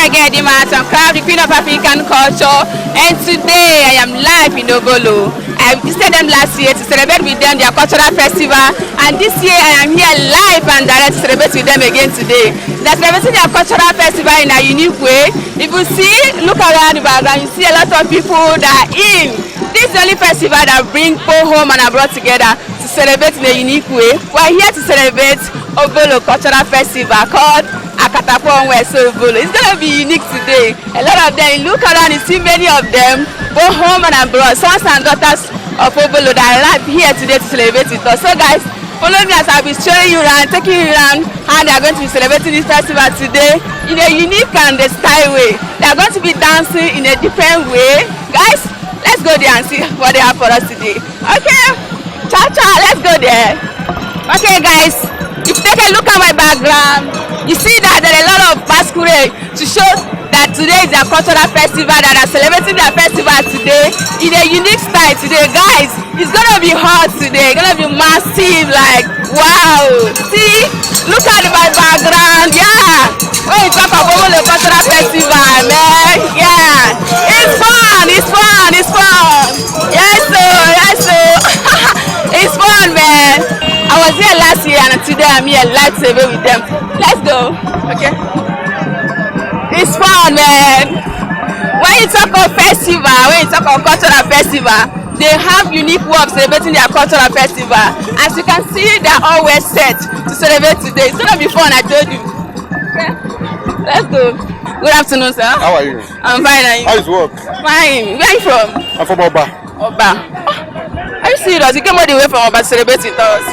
Girl Dima Art and Craft, the Queen of African Culture, and today I am live in Obollo. I visited them last year to celebrate with them their cultural festival, and this year I am here live and direct to celebrate with them again today. They are celebrating their cultural festival in a unique way. If you see, look around the background, you see a lot of people that are in. This is the only festival that brings both home and abroad together to celebrate in a unique way. We are here to celebrate Obollo Cultural Festival called Akatakpo Onwa Obollo. It's gonna be unique today. A lot of them, you look around, you see many of them, both home and abroad, sons and daughters of Obollo that are live here today to celebrate with us. So guys, follow me as I'll be showing you around, taking you around how they are going to be celebrating this festival today in a unique and a style way. They are going to be dancing in a different way. Guys, let's go there and see what they have for us today. Okay, ciao ciao, let's go there. Okay guys, if you take a look at my background, you see that there are a lot of masquerade to show that today is their cultural festival, that are celebrating their festival today in a unique style today. Guys, it's gonna be hot today, it's gonna be massive, like wow. See, look at my background. Yeah, when you talk of Obollo Cultural Festival, man, yeah, it's fun, it's fun, it's fun. Yes so, yes so. It's fun, man. I was here last year and today I'm here live to celebrate with them. Let's go. Okay, it's fun, man. When you talk of festival, when you talk of cultural festival, they have unique way of celebrating their cultural festival. As you can see, they are all well set to celebrate today. It's gonna be fun, I told you. Okay, let's go. Good afternoon, sir. How are you? I'm fine, and you? How is work? Fine. Where are you from? I'm from Oba. Oba. Are you serious? You came all the way from Oba to celebrate with us?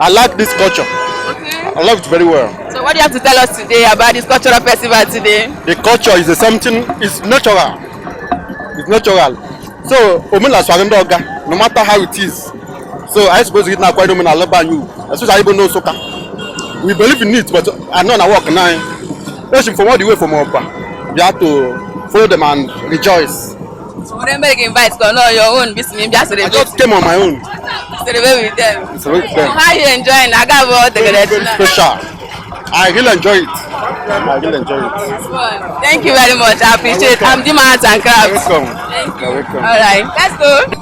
I like this culture. Okay. I love it very well. So what do you have to tell us today about this cultural festival today? The culture is something, it's natural. It's natural. So, Omenala swara ndị ọga, no matter how it is. So, I suppose to na-akwado omenala be anyị ugwu, especially Igbo Nsụka. We believe in it, but I know na work now. Person from all the way from Oba, you have to follow them and rejoice. So what make invite go no your own business bịa I celebrate. just came on my own. Celebrate with them. Celebrate with them. How you enjoying? Agabo. Very, very special. I really enjoy it. I really enjoy it. Thank you very much. I appreciate it. I'm Dima Arts and Crafts. You're welcome. Thank you. You're welcome. All right, let's go.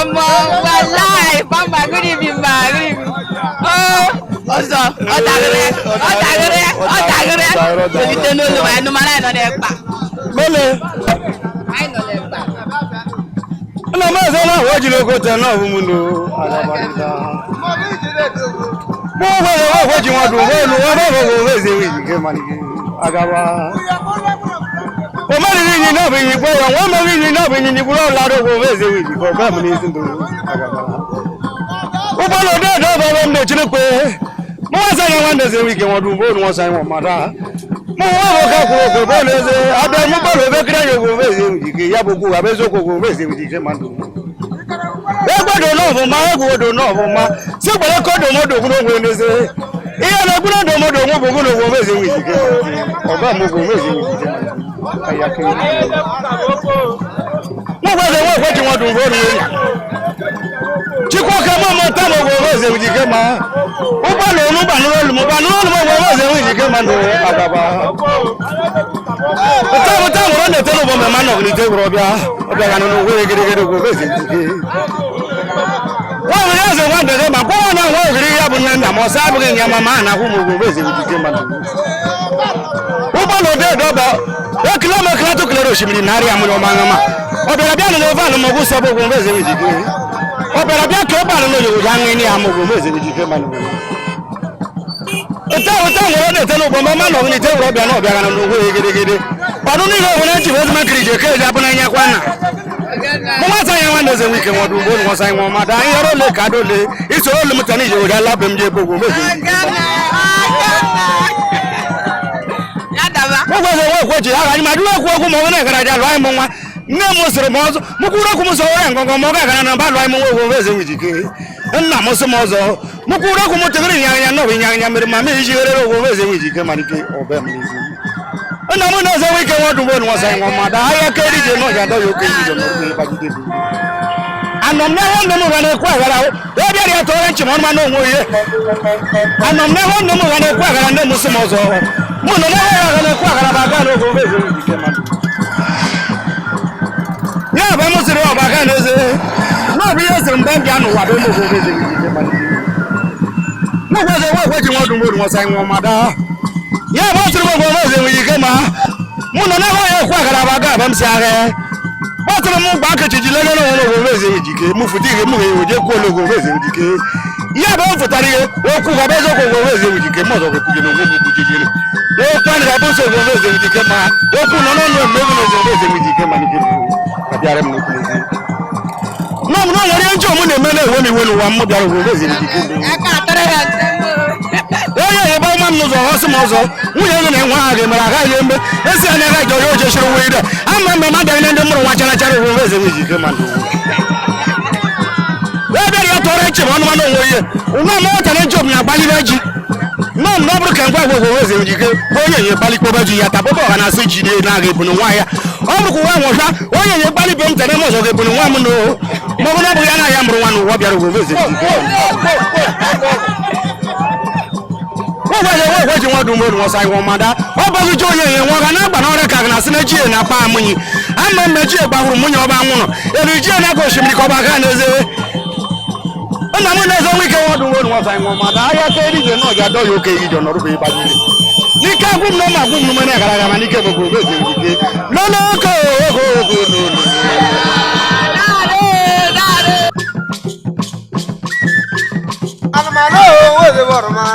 Omo, we're live. Mama, good evening, ma. Good evening. Oh, ọzọ, ọ dagịrị, ọ dagịrị, ọ dagịrị. Tolite n'olu ma ẹnu mara ịnọ n'Ẹ̀gbá. Mele, Anyị nọ n'Ẹ̀gbá. nna m eze na ahụ jiri ogote na ọbụ m no. Mụ nwere nwa ji nwa dụ olu nwa bụ bụ eze wi nke malike agaba. O mari ni na bụ inyi gbọrọ nwa mari ni na bụ inyi gbọrọ la do bụ eze wi ko ba m n'isi ndụ agaba. Ụgbọala ode ode ọbụ m na-echirikwe. Mụ nwa sa ya nwa eze wi ke nwa dụ olu nwa sa nwa mada. Mụ nwa bụ ka kwuru okwe bọọlụ eze abịa mụ bọọlụ ebe kiri ya bụ eze wi ke ya bụ kwu abụ eziokwu bụ eze wi ke ma ndụ. Egbedo náà fún ma egwuodo náà fún ma si gbere ka odomodo gwuru onwe n'eze ihe na-egburu odomodo onwe bụ gwuru onwe eze nwe ikike ọba m bụ eze nwe ikike nwa nwa ekwe ji nwa dum oru chikwa ka mụ mụta m bụ eze nwe ikike ma ụgbọala onu gbanụrụ olu m gbanụrụ olu m bụ eze nwe ikike ma ndụ agaba ụta ụta nwụrụ na-etere ụbọ mema nọgide gwụrụ ọbịa ọbịa ga nụnụ wee gịrịgịrị bụ eze ikike wọ́n yóò ṣe wọ́n dẹ̀dẹ̀ mà kó wọn náà wọ́n ògiri yá bu nà mọ̀ sábìrì ní ọmọ máa nàkú mọ̀ gbogbo èsì ìdíje mà nù. wọ́n lọ dé dọ́gba ó kìlọ̀ mọ̀ kìlọ̀ tó kìlọ̀ rẹ̀ òṣìmìrì nàárí àmúlò ọmọ àngàmà ọ̀bẹ̀rẹ̀ bí ànínú ọ̀fà nù mọ̀ kó sọ gbogbo èsì ìdíje ọ̀bẹ̀rẹ̀ bí akẹ́ ọ̀bà nínú yòówù yá ń ní àmọ̀ gbogbo èsì ìdíje mà nù. òtá òtá wọ́n dẹ̀ tẹ́lẹ̀ ọ̀bọ̀n máa nọ̀ ní tẹ́wọ̀rọ̀ ọ̀bẹ̀ náà ọ̀bẹ̀ àgànà nù gédégédé ọdún nílò òun náà jìbẹ́ tó máa kiri jẹ́ kéèjì abúlé yẹn kwana mo ma sáyẹn wọn lẹsẹ wíkẹ wọn dùn bóni wọn sáyẹn wọn ma da yọrọ lè kádó lè ìṣòro lè mú tẹ ní ìyẹwò dá lábẹ́ mi jẹ gbogbo méjì. Ya daba. mo gbọ́dọ̀ wọ́n kó jì ara ni màá dúró kú okú mọ̀ wọn náà kàrà jà lọ́ọ́ àìmọ̀ wọn nne mo sịrị m ọzọ mụ kwuru okwu m sọ ya ngọngọ ma ọ ga-agara na ba lụọ àìmọ̀ nwa ogwo eze wijike nna m sị m ọzọ mụ kwuru okwu m tegere ịnyanya nọ bụ ịnyanya mere ma m iji gherere ogwo eze wijike malite ọbịa m n'ezi nna m na-eze wike nwa dugbo nwa sa nwa mmadụ ahịa keri je n'ọja dọ ya oke ije n'okwu ịgbagide bụ anọ m n'ebe nne m ga na-ekwu aghara o bịara ya tọrọ nchi ma ọnụ ma onwe ihe anọ m n'ebe nne m ga na-ekwu aghara nne m sị m ọzọ mụ nọ n'ebe ya ga na-ekwu aghara bụ aga n'oge ofe eze wijike mmadụ ya bụ m sịrị ọba aka n'eze n'ọbụ ihe sịrị mgbe m bịa n'ụwa bụ eme oge eze wijike mmadụ n'ogwe eze nwa ekwe ji nwa dum oru nwa sa nwa mmadụ ya bụ ọtụrụ m ogwe eze wijike ma mụ nọ n'ebe ya ekwu aghara bụ aga abụ m si agha bọ́tùrù mú gbà kejì jí lẹ́gẹ́ náà lọ́wọ́ owó èzè ìjìké mú fìdí ihe mú èwò jẹ́ kú ológo owó èzè ìjìké yíyá bá ń fòtàrí ihe ó kú bàbá ẹ̀sọ́ kò owó èzè ìjìké mọ̀ sọ̀kò kújẹ ní owó kú jíjẹ ní ó kú àná bàbá sọ̀kò owó èzè ìjìké ma ó kú nọ́nà nù ẹ̀mí owó èzè ìjìké ma ní kéde àbí arẹ́ mi ní kúlẹ̀ sí. náà náà wọ́n rí ẹjọ́ mú ní ẹ̀mẹ́lẹ̀ ìwé mi wẹ́nu wa mú bí arẹ́ owó èzè ìjìké Aka atọrọ ya ntẹ mụ. onye ebe ọma m n'ụzọ ọsị m ọzọ nwunye gị na-enwe aha gị mere agaghị eme esi anya ga jọrọ oche chịrị wee ide ama mgbe mmadụ anya ndị mụrụ nwa chara chara owe eze ijike ma ebe ya tọrọ eche m ọnụmanụ onwe ihe nwa m ọtara nche m na-agbalire ji nwa m na ọ bụrụ ka ngwa gwa owe eze ijike bụ onye nye gbalikpọba ji ya tabụba ọha na-asị ji na-aga ebunu nwa ya ọ bụrụkwa nwa nwụcha onye nye gbalibe m tere m ọzọ ga-ebunu nwa m n'o ma ọ bụ na ọ bụ ya na ya mụrụ nwa n'ụwa bịara owe eze ijike wọ́n wọ́n wọ́n wọ́n ji wọ́n dùn mọ́rin wọ́n sa ìwọ̀n mọ́dá ọ bọ́ gíjọ́ onye yẹn wọ́n ga n'agba n'ọrịa ka na asị na eji na akpa amụnyi ama mma eji gbagburu mụnye ọba nwụrụ elu ji na aka osimiri ka ọba gaa n'eze nna m na-eze nwa ike wọ́n dùn mọ́rin wọ́n sa ìwọ̀n mọ́dá ahịa ka erije na ọja dọ ya oke ijọ nọrọ bụ ịgbajiri n'ike agwụ m na ụmụ agwụ m n'ume na-agara aga ma n'ike bụ oge eze ike n'ụlọ oke oge oge n'ụlọ Daalụ, daalụ. Alụmalụ owo dị bọrọma.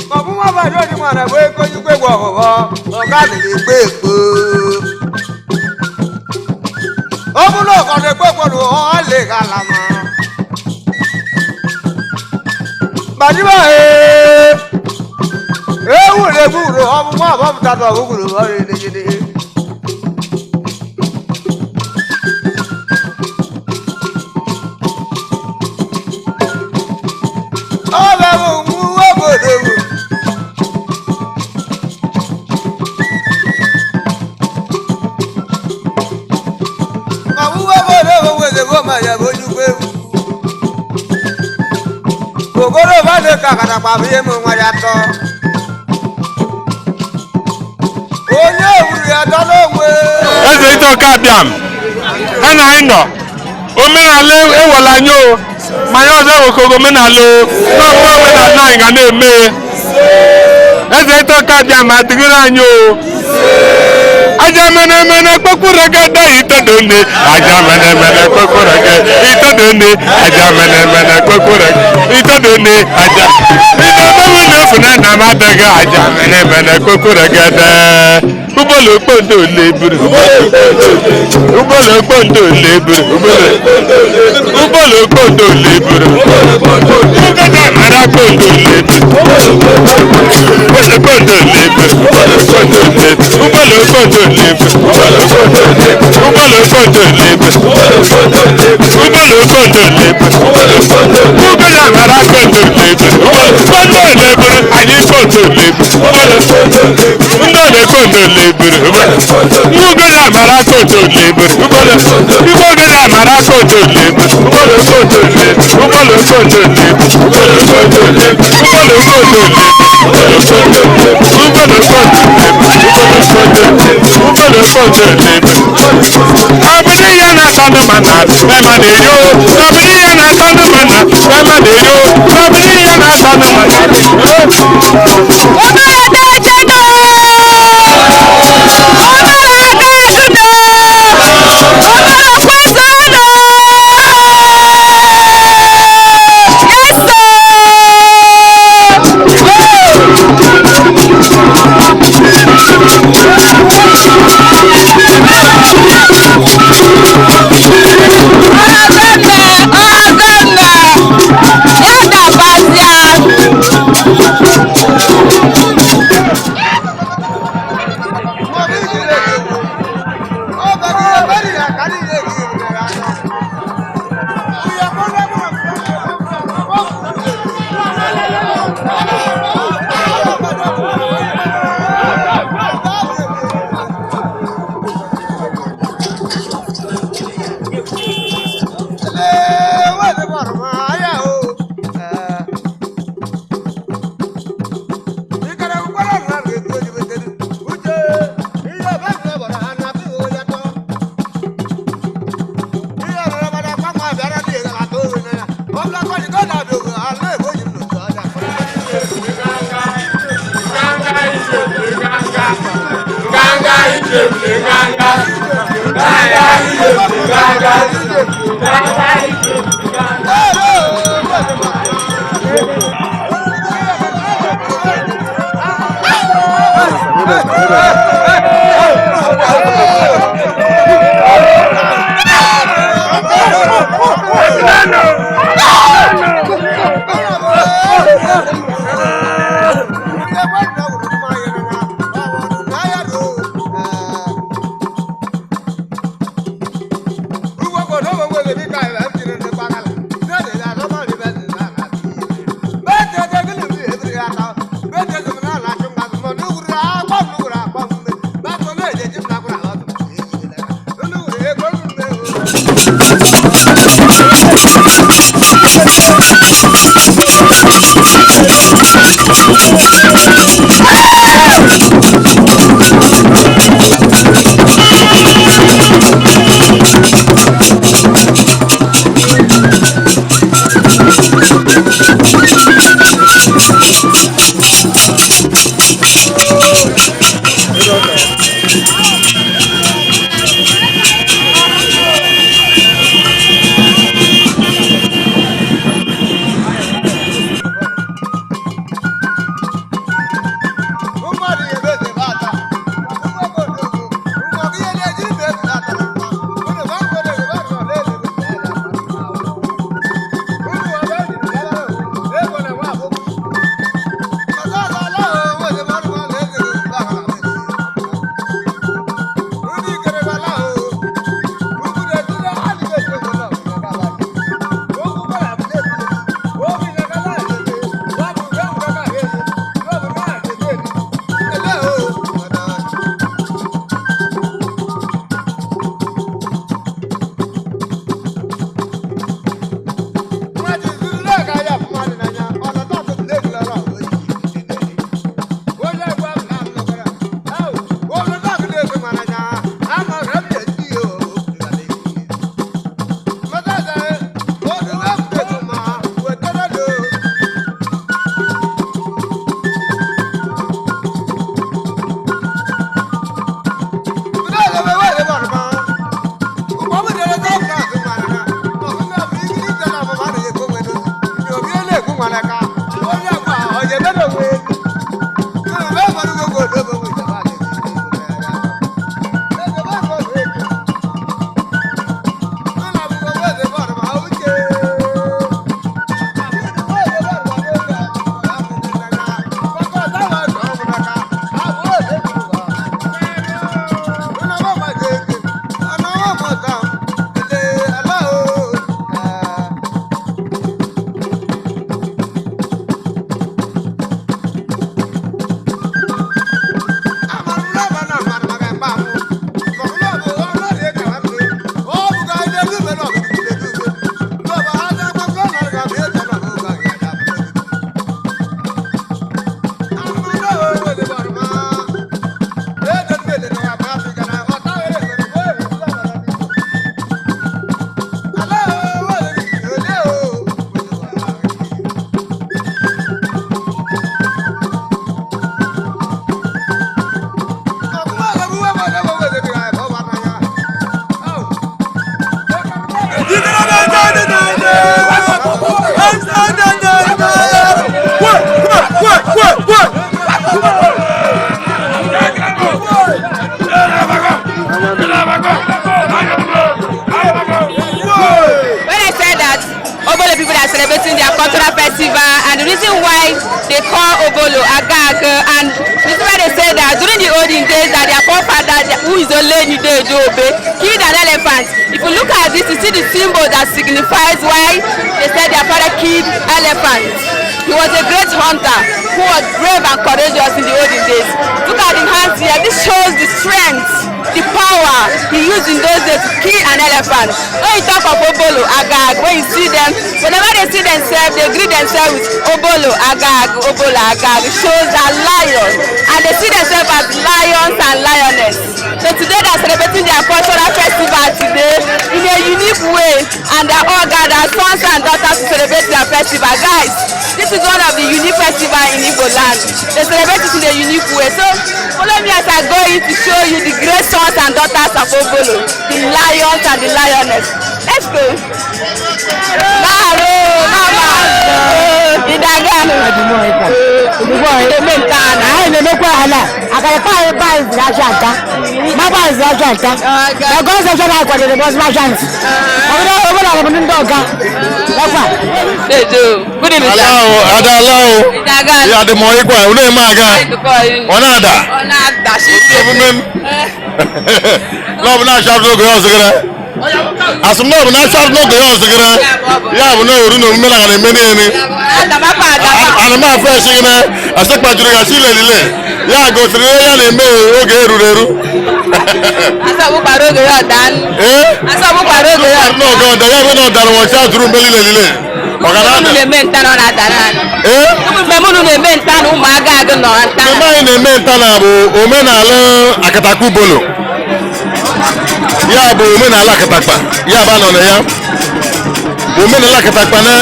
Ma ọ bụ nwa bàjọ́ ni màrà wé kójú pé wọ̀ ọ̀wọ́ ọ̀gá mi lè gbé ègbò. Ó múlò ọ̀kọ̀dé gbọ́gbọ́dọ̀ ọ̀ lè ga làmà. Bàjúbà ee, ewu lè gbúrò ọmú mọ́ àbọ̀mùtà tó ọ̀gbúrò ọ̀rẹ́ lẹ́gẹ́dẹ́. Ọbẹ̀ mú mú wọ́gbọ̀dọ̀ wò. Ògóró bá lè kàkàtà pàbí mú wọn yàtọ̀. Onye òwúrò yàtọ̀ lóhùn. Eze ite ọka abịam ha na anyị nọ Omenala ewela anyị o, ma anyị ọzọ nwekogo omenala o, n'ọkwa omenala anyị ga na-eme. Eze ịtọka bịa ma dịgịrị anyị o. Aja mene mene kpokpurege itodone, aja mene mene kpokpurege itodone, aja mene mene kpokpurege itodone, aja itodowu n'efu na nna m adịghị, aja mene mene kpokpurege de. Ụgbọelu okpondo leburu, ụgbọelu okpondo leburu, ụgbọelu okpondo leburu, ụgbọelu amara kpondo leburu, ụgbọelu okpondo leburu, ụgbọelu okpondo leburu, ụgbọelu okpondo leburu, ụgbọelu okpondo leburu, ụgbọelu okpondo leburu, ụgbọelu amara kpondo leburu, kpondo leburu, anyị kpondo leburu, ndị ole kpondo leburu, ụgbọelu amara kpondo leburu, ụgbọelu amara kpondo leburu, ụgbọelu okpondo leburu, ụgbọelu okpondo leburu, ụgbọelu okpondo leburu, ụgbọelu okpondo leburu, ụgbọelu okpondo leburu, ụgbọelu okpondo leburu. Abụdị ya na-atọ ndụ mana ema na-eyo, abụdị ya na-atọ ndụ mana ema na-eyo, abụdị ya na-atọ ndụ mana. When I said that Obolo people are celebrating their cultural festival, and the reason why they call Obolo Agaga, and the reason why they say that during the olden days that their forefather, who is Oleni Obe, killed an elephant. If you look at this, you see the symbol that signifies why they said their father killed elephant. He was a great hunter who was brave and courageous in the olden days. Look at the hands here. This shows the strength, the power he used in those days to kill an elephant. When you talk of Obolo Agag, when you see them, whenever they see themselves, they greet themselves with Obolo Agag, Obolo Agag. It shows that lion, and they see themselves as lions and lioness. So today they are celebrating their cultural festival today in a unique way, and they are all gathered, sons and daughters, to celebrate their festival. Guys, this is one of the unique festival in Igbo land. They celebrate it in a unique way. So follow me as I go in to show you the great sons and daughters of Obolo, the lions and the lioness. Let's go. Maro, mama, Idaganu. Eme nke a na. Anyị na-emekwa ala akara pa anyị ba anyị azụ nta ma ba anyị azụ nta na gọọmenti ọjọọ na-akwadoro bọs ma azụ obodo obodo ala bụ ndị ọga nakwa. Dejo, good evening, sir. Aláwo, ada aláwo. Idaganu. Ya dị mọ ikwa, unu eme aga. Ọ na-ada. Ọ na-ada shi. Omume m. N'ọbụ na-achọ abụ n'oge ya ọzọgara. Asị m n'ọbụ na-achọ abụ n'oge ya ọzọgara. Ya bụ na oru na omume na ga na-eme niile. Adamapa adama. Ana m afọ esi gị na asịkpajuru ya si lelile. Ya gosiri ihe ya na-eme oge eruru eru. Asọgbukwara oge ya ọda. Ee? Asọgbukwara oge ya ọda. N'oge ọda ya bụ na ọ dara nwọchi atụrụ mgbe lile. Ọ ga Unu na-ada. na-eme nta na ọ na-ada naanị. Ee? Mmemme unu na-eme nta na ụmụaka agụ nọ nta. Mmemme anyị na-eme nta na bụ omenala akatakpa ubolo. Ya bụ omenala akatakpa, ya bụ anọ na ya. Omenala akatakpa na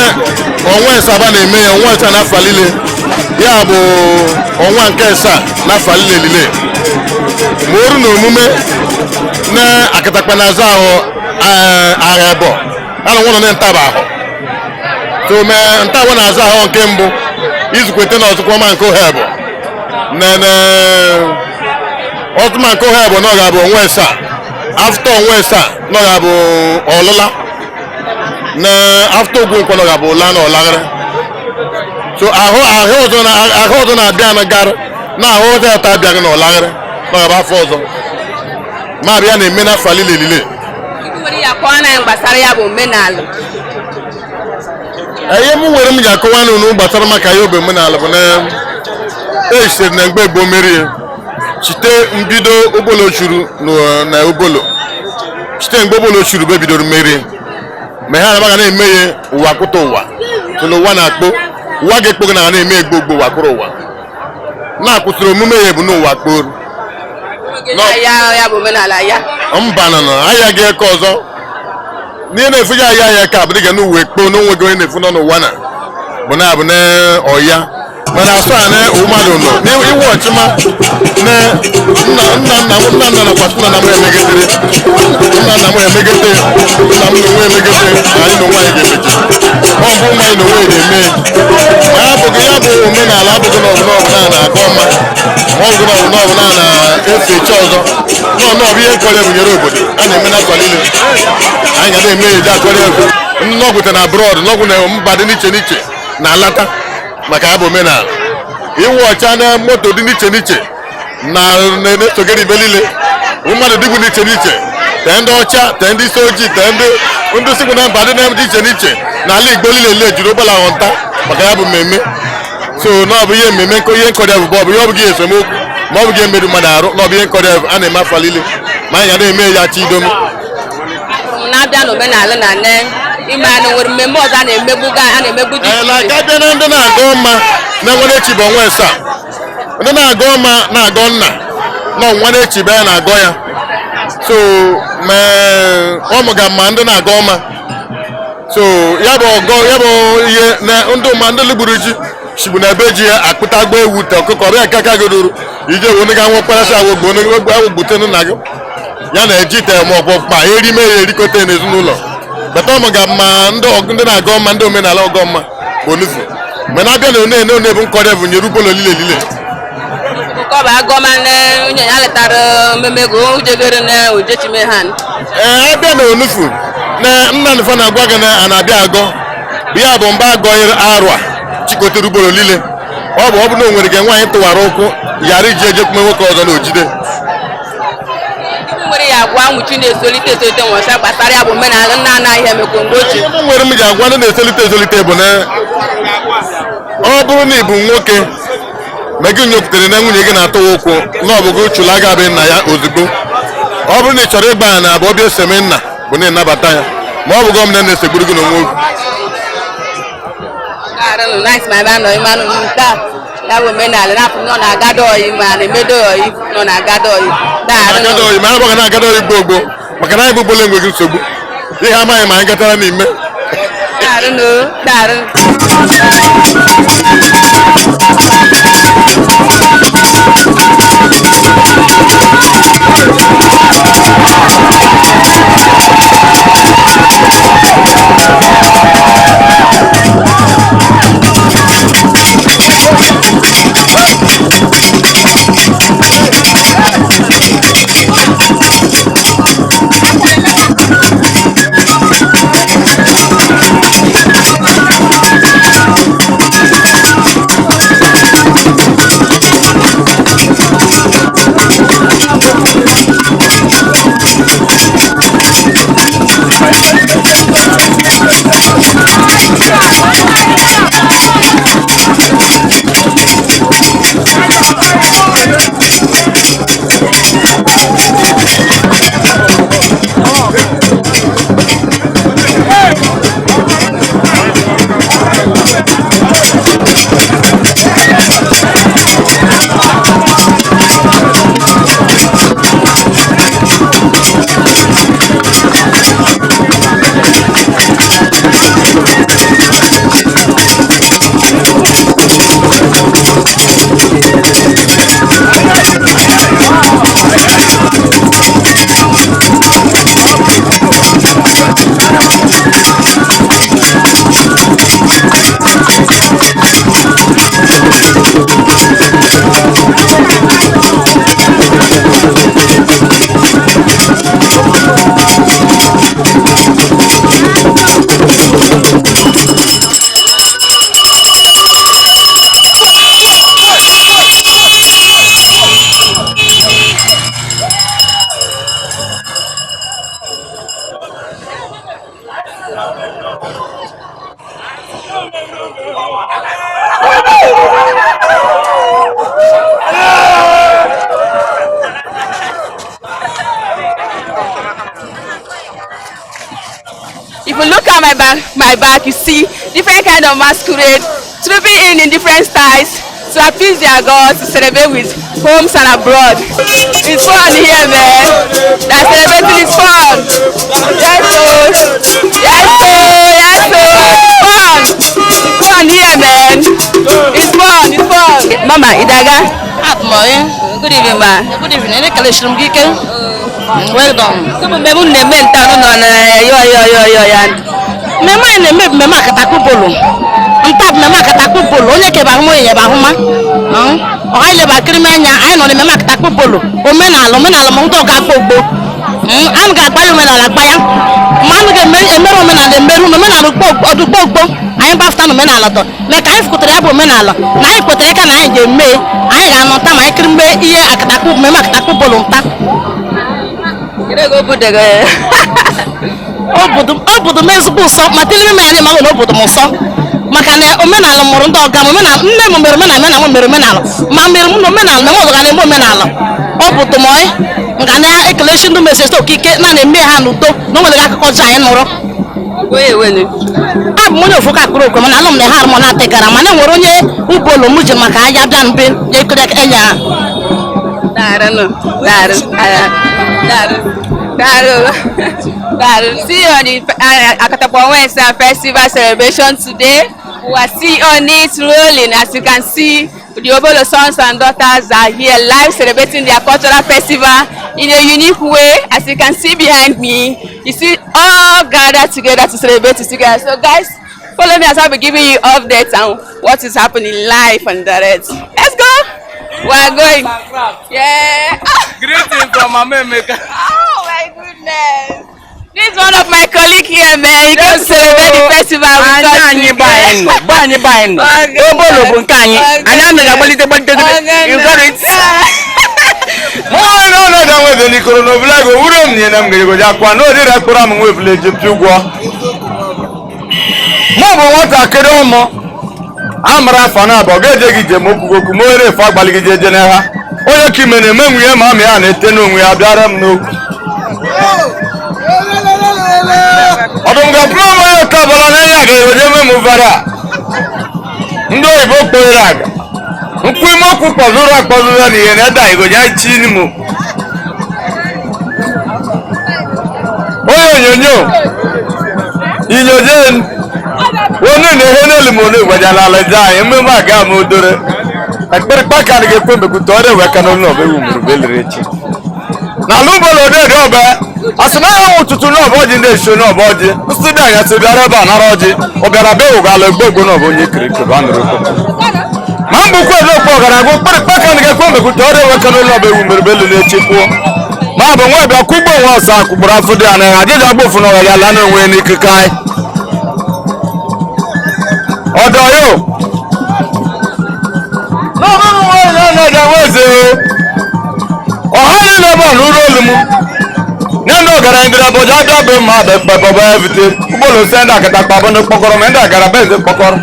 ọnwa ịsaba na-eme ya, ọnwa ịsa n'afọ lile. Ya bụ ọnwa nke ịsa n'afọ lile lile. Ma oru na omume na akatakpa na-aza ahụ agha ebo. A na nwụrụ na ntaba ahụ. So mee ntaba na-aza ahụ nke mbụ, izukwete na ọzụkwa ma nke ohe bụ. Nene ọtụma nke ohe bụ na ọ ga-abụ onwe ịsa. After onwe ịsa na ọ ga-abụ ọlụla. Na after ogwu nkwọ na ọ ga-abụ ụla na ọlaghara. So ahụ ahụ ọzọ na ahụ ọzọ na-abịa na gara na ahụ ọzọ ya ta abịaghị na ọlaghara na ọ ga-abụ afọ ọzọ. Ma abịa na-eme n'afọ lile lile. Ikwu nwere ya kọọ na anyị gbasara ya bụ omenala. Ihe m nwere m ji akọwa n'unu gbasara maka ya obe omenala bụ na esitere na mgbe gboo merie site mbido obolo churu na obolo site mgbe obolo churu be bidoro merie ma ha anabaga na-eme ya ụwa kwụta ụwa tụlụ ụwa na-akpọ ụwa ga-ekpo gị na ha na-eme egbo gbo ụwa kwụrụ ụwa na-akwụsịrị omume ya bụ n'ụwa kporo. Ya ya bụ omenala ya. Mba nọ nọ ahịa gị eke ọzọ n'ihe na-efuji ahịa ahịa ka abụrụ gị n'uwe kpoo n'onwe gị onye na-efu nọ n'ụwa na bụ na abụ na ọya mana asọ a na mmadụ nọ n'iwu ọchịma na nna nna nna m nna nna nakwa nna nna m emegetere nna nna m emegete nna m na onwe emegete na anyị na onwe anyị ga-emechi ọ bụ ụmụ anyị na onwe ga-eme ma ya abụghị ya bụ omenala abụghị na ọbụla ọbụla na-akọ ọma ma ọ bụ na ọbụla ọbụla na-efe chi ọzọ nọ nọ bụ ihe nkọrọ ebunyere obodo a na-eme n'afọ niile anyị ga na-eme eji akọrọ egwu nnọgwute na abroad nnọgwụ na mba dị n'iche n'iche na-alata maka ya bụ omenala iwu ọcha na moto dị n'iche n'iche na na-esogara ibe niile mmadụ dịgwu n'iche n'iche tee ndị ọcha tee ndị isi ojii tee ndị ndị sikwu na mba dị na dị iche n'iche na ala Igbo niile niile juru ụgbọala ahụ nta maka ya bụ mmemme. So na ọ bụ ihe mmemme ihe nkọrọ bụ ọ bụ ihe ọ bụghị esemokwu ma ọ bụghị emerụ mmadụ arụ na ọ bụ ihe nkọrọ a na-eme afọ niile ma anyị ga na-eme ya chi idom. M na-abịa n'omenala na nne ime anụ nwere mmemme ọzọ a na-emegbu ga a na-emegbu dị Ee, na iche. aka bịa na ndị na-agọ mma na nwere echi bụ ọnwa ịsaa ndị na-agọ mma na-agọ nna na ọnwa na-echi bụ ya na-agọ ya so mee ọmụ ga mma ndị na-agọ ọma so ya bụ ọgọ ya bụ ihe na ndị ụma ndị lugburu ji sigbu na ebe ji ya akpụta gba ewu te ọkụkọ ọbịa nke aka gị ruru ije wee onye ga-anwụ kparasị awụ gbo onye awụ gbute nna gị ya na eji te ma ọ bụ ma erime ya erikote n'ezinụlọ. Bata ọmụ ga ma ndị ndị na-agọ mma, ndị omenala ọgọ mma bụ onufu. Mana abịa na one one bụ nkọrọ bụ nyere ubolo lile lile. Kọba agọma ne onye ya letara mmemme go ujegere ne ujechime han. Ee, abịa na onufu na nna nfa na-agwa gị na a na-abịa agọ bụ ya bụ mba agọ arụ a chịkọtara ugboro niile. Ọ bụ na o nwere gị nwaanyị tụwara ụkwụ ghara iji ejekwume nwoke ọzọ na ojide. Ndị nwere ya agwa nwuchi na-esolite esolite nwụcha gbasara ya bụ omenala nna nna ihe mekwa mgbe ochie. Ihe m nwere m ji agwa ndị na-esolite esolite bụ na ọ bụrụ na ị bụ nwoke ma gị nyopụtara na nwunye gị na-atụwa ụkwụ na ọ bụ gị chụla gị abịa nna ya ozugbo. Ọ bụrụ na ị chọrọ ịgba ya na abụ ọbịa eseme nna bụ na ịnabata ya, ma ọ bụ gọọmenti na-esegburu gị n'onwe gị. Arụnụ nice ma ebe anọ ịmanụ nta ya bụ omenala na-apụ nọ na-agado oyi ma na-emedo oyi nọ na-agado oyi. Agada oyi ma anyị na agada oyi gboo gboo, maka na anyị bụ gbolo enweghị nsogbu ihe amaghị ma anyị gatara n'ime. Daarụ daarụ. If you look at my back, you see different kind of masquerade trooping in different styles to appease their gods, to celebrate with homes and abroad. It's fun here, man. That celebrating is fun. Yes, oh, yes, oh, yes, oh. It's fun. It's fun here, man. It's fun. It's fun. Mama Idaga. Abụ Good evening, ma. Good evening. Ekelechiri m gị ike. Well done. Tupu mmemme unu na-eme nta unu nọ na yo yo yo yo ya. Mmemme anyị na-eme bụ mmemme akatakpu bolu. Nta bụ mmemme akatakpu bolu. Onye kebe ahụma onye nyebe ahụma. Ọha ileba akịrị m anya anyị nọ n'emmemme akatakpu bolu. Omenala omenala ma ndị ọga agba ogbo. Anụ ga-agba ya omenala agba ya. Ma anụ ga-emerụ omenala emerụ na omenala ọdụgbo ogbo. Anyị gbafụta na omenala tọ. Mee ka anyị fụkọtara ya bụ omenala na anyị kwetere ka na anyị ga-eme anyị ga-anọ nta ma anyị kiri mee ihe akatakpu mmemme akatakpu bolu nta. Kedu ego bụ dego ya? Obodo m ezigbo ụsọ ma telere m ya ma na obodo m ụsọ maka na omenala mụrụ ndị ọga m, omenala nne m mere omenala, nna m mere omenala, ma mere m na omenala na m ọzọ ga na-eme omenala obodo m ọyị nga na-ekelechi ndị mesesi okike na na-eme ha n'udo na o nwere akụkọ ọjọọ anyị nụrụ. Onye wenu. Abụ m onye ofu ka akụrụ okwe mana alụ m na ha arụmọ na-atịgara mana enwere onye ụgbọelu m ji maka ahịa bịa mbe ya ekere enye ha. Daarụ daarụ daarụ daarụ daarụ. See you on the Akatakpo Wednesday festival celebration today. We are still on it rolling, as you can see. The Obolo sons and daughters are here live celebrating their cultural festival in a unique way. As you can see behind me, you see all gathered together to celebrate it together. So guys, follow me as I'll be giving you updates on what is happening live and direct. Let's go! We are going. Yeah. Greetings from Mama Emeka. Oh my goodness. This is one of my colleague here, man. He came to celebrate the festival with us. Anyị be anyị nọ, be anyị be anyị nọ. Obolo bụ nke anyị. Anyị anaghị agbalite gbalite gbalite. You got it? Mụ na ọnọdụ enwebe n'ikoro n'obula go wuro m nye na m gere goja kwa na odire kpụrụ m nwe ebule Egypt ụgwọ. Mụ bụ nwatakịrị ụmụ amara afọ na abụọ ga-eje gị jem okwugo okwu ma onye efe agbalị gị jeje n'agha onye ka ime na-eme nwunye ma amị ya na-ete n'onwe ya bịara m n'okwu. Ọdụm ga-apụrụ m onye oke ọbụla n'enye aga eweje eme m vara ndị oyibo kpọrọ aga nkwụ ime okwu kpọzụrụ akpọzụrụ na ihe na eda igoja chi n'imo. Onye onyonyo inyoje onye na-ehe n'elu ma onye gwajala ala je anyị mmemme aga m odore ekpere ka na ga-ekwe mbekwute ọrịa wee ka n'ụlọ ọba ewu mụrụ belere echi na ala ụgbọala odede ọba asị na ahụ ụtụtụ n'ọba ọjị na-eso n'ọba ọjị nsị dị anya sị bịara ebe a nara ọjị ọ bịara be ụgala egbe egbo n'ọba onye kiri kiri a nụrụ okwu ma mbụkwa ezokwu ọgara agụ kpịrịkpa ka na ga-ekwe mbekwute ọrịa wee ka n'ụlọ ọba ewu mụrụ belere echi kwuo ma bụ nwa bịa kwụgbo onwe ọsọ akwụgboro afọ dị anaghị ajịja agbofu na ọghara ala na onwe n'ikike anyị ọdọ yóò ọha niile bụ ọnụ ụlọ olu m nye ndị ọgaranya ndịrị abọja abịa bụ mma abekpebọba evite ụgbọelu ose ndị akata kpabụ ndị kpọkọrọ ma ndị agara be ndị kpọkọrọ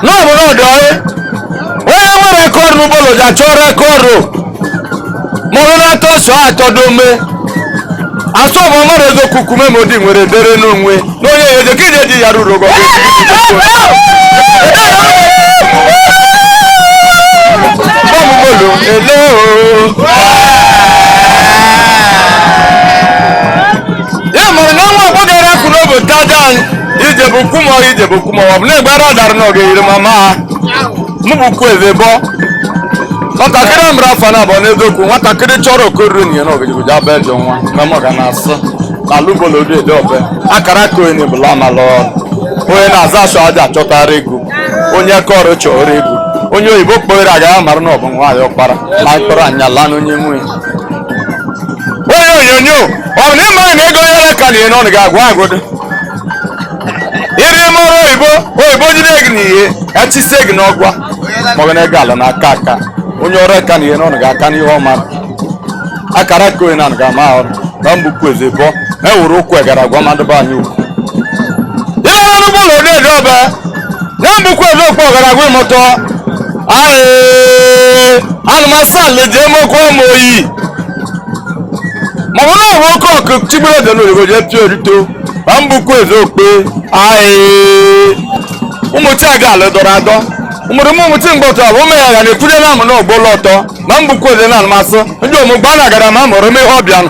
n'ọbụ n'ọdụ ọyị onye nwere rekọdụ n'ụgbọelu ji achọ rekọdụ mụrụ na-atọ sọ atọdo ome asọ bụ mmadụ eziokwu kume ma odi nwere dere n'onwe n'onye ya eje ka ije ji ya ruru ogo. Bọ́ọ̀mù mélòó èlé o. Ya mere na nwa agbọghọ akụ n'obodo aja anyị ije bụ kwumọ ije bụ kwumọ ọ bụ na-egbe ara dara na ọga eyiri mama ha mụ bụ kwu eze bọ nwatakịrị a mụrụ afọ na abụọ n'eziokwu nwatakịrị chọrọ okoruru n'ihe na ọgịjigụja abụ ejọ nwa na mụ ga na-asụ na alụbolo ede ọbẹ akara aka onye bụla amala ọrụ onye na-aza asụ aja achọtara ego onye kọrọ chọrọ ego onye oyibo kpọrọ agaghị amara na ọ bụ nwaanyị ọkpara ma mkpọrọ anya laa n'onye nwunye onye onyonyo ọ bụ na ịmaghị na ego onye ka na ihe n'ọnụ ga-agwa agụdụ iri ime ọrụ oyibo oyibo jide gị n'ihe echisie gị n'ọgwa maọbụ na ego ala n'aka aka onye ọrụ aka na ihe n'ọnụ ga-aka n'ihe ọma akara aka onye na ga-ama ọrụ na mbukwu eze bụọ ma e were ụkwụ egara agwa madụba anyị ukwu ile ọrụ ụgbọala ode ọba na mbukwu eze okwu ọgara agwa ịmụtọ anụmasị ala eji emekwa m oyi maọbụ na ọbụ oke ọkụ chigbere eze n'oyibo jee pịa orito ma mbukwu eze okpe ụmụ chi aga ala dọrọ adọ ụmụrụ m ụmụ chi mgbọtọ bụ ụmụ ya ga na-ekwude na amụ na ọgbọ ụlọ ọtọ ma mbukwu eze na anụmasị ndị omugba na agara ma mụrụ m ihe ọbịa.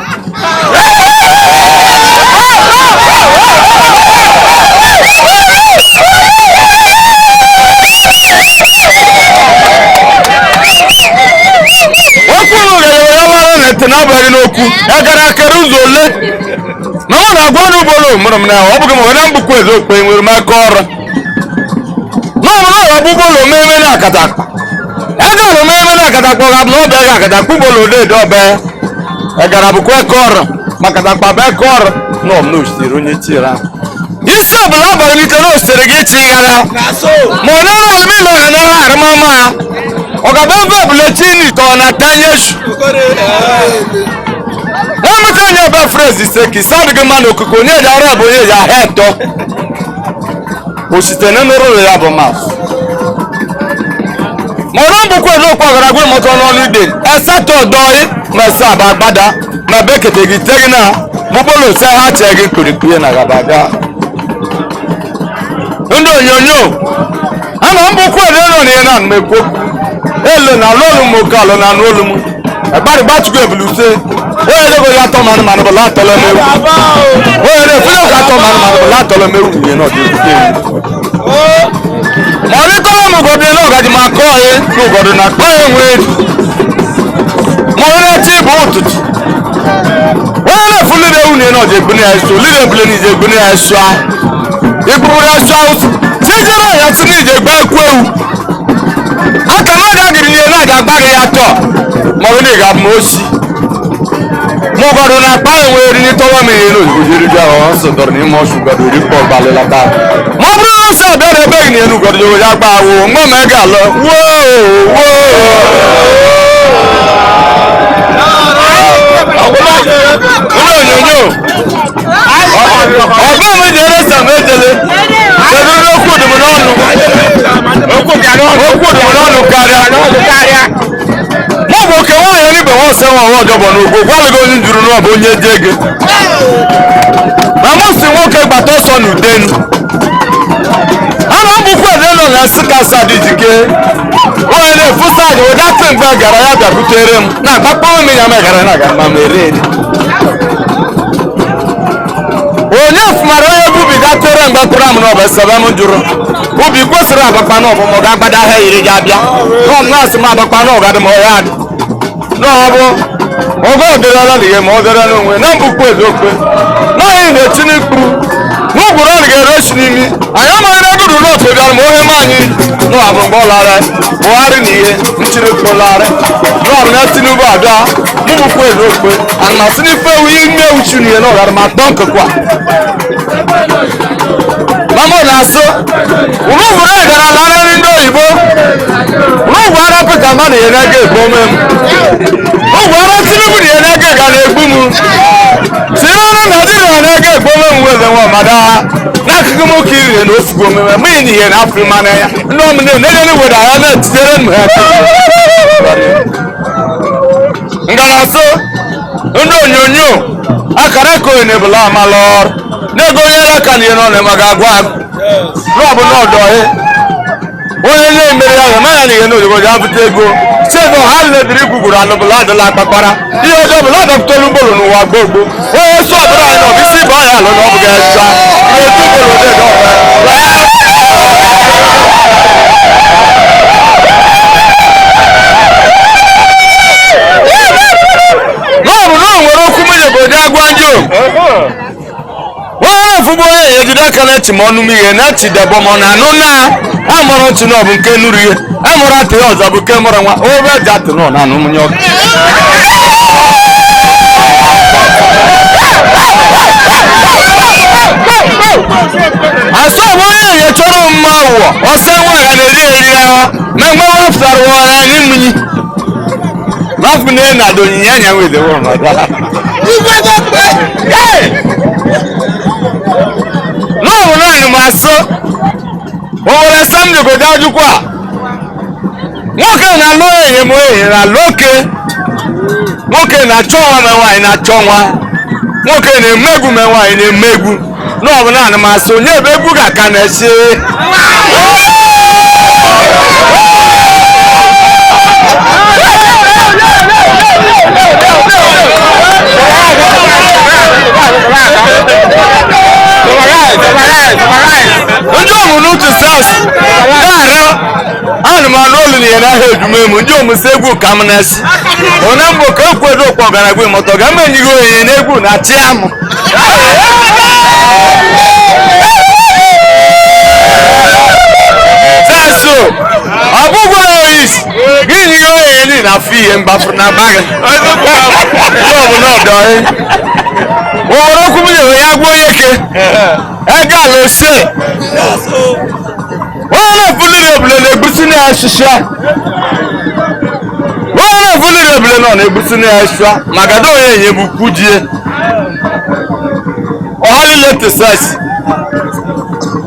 Okwu unu gere were mara na ete na-abụghị n'okwu ya gara akara ụzọ ole na mụ na-agwa n'ugboro mụrụ m na ọ bụghị m onye mbukwu eze okpe nwere m aka ọrụ n'ọbụ na ọbụ ụgbọelu omeme na akatakpa ego ọrụ omeme na akatakpa ọ ga-abụ na ọbịa ga akatakpa ụgbọelu ode ọbịa egara bụkwa eke ọrụ maka akatakpa bụ eke ọrụ na ọ na ositere onye tiere ahụ isi ọbụla abalị n'ike na ositere gị ịchị ghara ma ọ nara alụmilọ ha nara arụmama ha ọ ga-abụ ofe ọbụla chi n'ite ọ na-ata nyesu nwamụta onye ebe frezi ise ka ise adịghị mma n'okoko onye ji arụ abụ onye ji ahịa etọ osite na nụrụ ya bụ mas ma ọrụ mbụkwa ezokwu ọgara gwe mọtọ n'ọnụ ide esatọ dọị ma ese aba agbada ma bekete gị te gị na mụgbolo se ha chee gị mkpirikpi na gaba aga ndị onyonyo ama mbụkwa eze nọ na ihe na mmekwu ele na alụ m oke alụ na anụ olu m ẹgbàdìgbà tukú ebuluse onye lego ya atọ mmanụ mmanụ bụla atọlọ mewu onye na-efu ya atọ mmanụ mmanụ bụla atọlọ mewu nwunye na ọdị ebute ewu. Ma ọ dịkọrọ m ụgọdụ na ọgaji ma kọọ ya na ụgọdụ na akpa ya nwee ma ọ na-eche ịbụ ụtụtụ onye na-efu lire nwunye na ọja egbune ya esu lire ebule na ije egbune ya esu ahụ igburu ya esu ahụ tijere ya si na ije gba ekwu ewu aka mmadụ agịrị n'ihe na-aja agbaghị ya tọọ ma ọ bụ na ị ga-abụ ma osi ma ụgọdụ na akpa ya nwee eri n'ịtọwa m ihe n'ozugbo jiri bịa ọ nsọ dọrọ n'ime ọsụ ụgọdụ eri pọ balịla taa ma ọ bụrụ na nsọ bịara ebe gị n'elu ụgọdụ ya gba awụ nwa ma ị ga-alọ woo woo. Ụlọ onyonyo ọgbọ́n mi jẹ́rẹ́ sàm ejele kedu ndị okwu dị m n'ọnụ okwu dị m n'ọnụ karịa mụ bụ oke nwaanyị n'ibe nwa ọsọ nwa nwa ọjọbọ n'ugwu gwalụghị onye juru n'ụwa bụ onye ji ego na mụ si nwoke gbata ọsọ n'udenu ana mbụkwa ede nọ na sika sad jike onye na-efu sad ụda tị mgbe gara ya bịakwutere m na akpakpọ m ya megara na aga ma m ere ere onye fụmara onye bubiga tere mgbe kpụrụ m n'ọbụ sebe m jụrụ ubi kwesịrị agbakpa n'ọbụ ma ọ ga-agbada ahịa iri ga abịa nọ m na-asị m agbakpa n'ọga dị m ọya adị n'ọbụ ogo ọdịrịla n'ihe ma ọ dịrị n'onwe na mbụkwa eziokwe naanị na-eti n'ikpuru n'ụgwụrụ ọ ga-ere esi n'imi anyị amaghị na gụrụ n'otu bịara ma onye maanyị n'ọbụ mgbe ọ lara Buhari na ihe nchiri kpụlarị n'ọbụ na Tinubu abịa mụ bụkwa eziokwe ana masị n'ife ewu ime ewu chi n'ihe na ọghara ma kpọọ nkekwa mama na-asụ ụlụgwụrụ anyị gara larịrị ndị oyibo ụlụgwụ ara Peter Mba na ihe na-ega egbu ome m ụgwụ ara Tinubu na ihe na-ega ga na-egbu m tinyere Naijiria na-ega egbu ome m weze nwa mada n'akụkụ m ka iri na ofugo omeme mụ na ihe na afọ ịma ya ndị ọmụna na-enye weda ya na-etinyere m ha ngalasa ndị onyonyo akara koine bụla amala ọrụ na-ego onye aka na ihe nọ na maga agwa rọbụ n'ọdọ onye na-emere ya ahụ manya na ihe n'oyibo ya bute ego chezo ha lediri gwugwuru anụ bụla adịla akpakpara ihe ọjọọ bụla adọpụtala ugboro n'ụwa gboo gboo onye sọ ọbụla anyị nọ bụ isi bụ ọya alụ na ọ bụ ga-echa ihe etu ugboro dị n'ọbụ na o nwere okwu mmiri bụ ụdị agwa ndị o onye na-afụgbu onye ya ejide aka na-echi ma ọnụ m ihe na-echi debọ ma ọ na-anụ na amụrụ ntị na ọ bụ nke nụrụ ihe amụrụ atị ya ọzọ bụ nke mụrụ nwa obe ji atị nọ na anụ mmanya ọkụ. Asọ bụ onye ya chọrọ mma wụọ ọsọ nwa ga na-eri eri ahụ na mgbe wepụtara ụwa na anyị mmiri láfún ní ẹ̀nà àdó yìnyín ẹ̀yàn wò lè wọ̀ mọ̀dá. Lóòrùn náà ni màá sọ, òwòrán Sámúlì kò dájú kọ́ à. Nwoke na-alụ enyi m enyi na-alụ oke. Nwoke na-achọ nwa ma nwaanyị na-achọ nwa. Nwoke na-eme egwu ma nwaanyị na-eme egwu. N'ọbụ naanị m asị onye ebe egwu ga-aka na-esi. Ndị ọmụnụ uche sas na-arịọ anụmanụ olu na ihe n'ahịa ejume m ndị omusi egwu ka m na-esi onye mbụ ka ekwedo ụkpọ gara gwe mọtọ ga m enyighị onyinye n'egwu na chi amụ sasụ ọgwụgwọ ois gị nyighị onyinye niile na afọ ihe mgbafuru na agbaghị n'ọbụ n'ọdọ nwere okwu m nyere ya gwa onye ke ego ala ose onye na-ebuliri ebule na-egbusi na asịsịa onye na-ebuliri ebule nọ na-egbusi na asịsịa maka na onye enye bụ kwujie ọha niile tesas